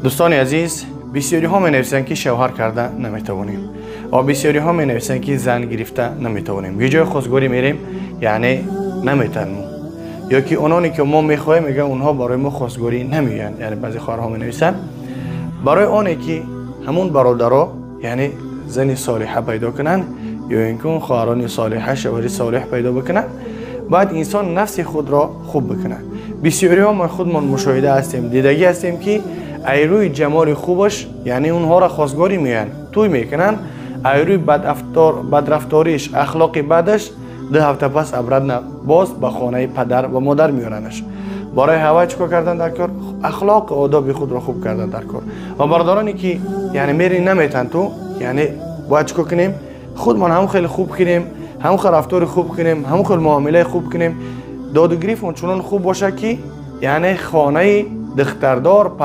Дӯстони азиз, бисёриҳо менависанд, ки шавҳар карда наметавонем, ва бисёриҳо менависанд, ки зан гирифта наметавонем. Ё ҷои хостгорӣ мерем, яъне наметанмо, ё ки ононе ки мо мехоҳем, мегӯянд, онҳо барои мо хостгорӣ намеоянд. Яъне баъзе хоҳарҳо менависанд, барои оне ки ҳамун бародаро, яъне зани солиҳа пайдо кунанд, ё ин ки он хоҳарони солиҳа шавҳари солиҳ пайдо бикунанд, бояд инсон нафси худро хуб бикунад. Бисёриҳо мо худмон мушоҳида ҳастем, дидагӣ ҳастем, ки ай рӯи ҷамоли хубаш, яъне онҳоро хостгорӣ меоянд, тӯй мекунанд, ай рӯи бадрафториш, ахлоқи бадаш, 2 ҳафта пас обратно боз ба хонаи падар ва модар меоранаш. Барои ҳава чӣ кор кардан дар кор? Ахлоқу одоби худро хуб кардан дар кор. Ва бародароне ки, яъне, мери наметан ту, яъне бояд чӣ кор кунем? Худмон ҳам хеле хуб кунем, ҳам хел рафтори хуб кунем, ҳам хел муомилаи хуб кунем, доду гирифт ончунон хуб бошад, ки яъне хонаи духтардор.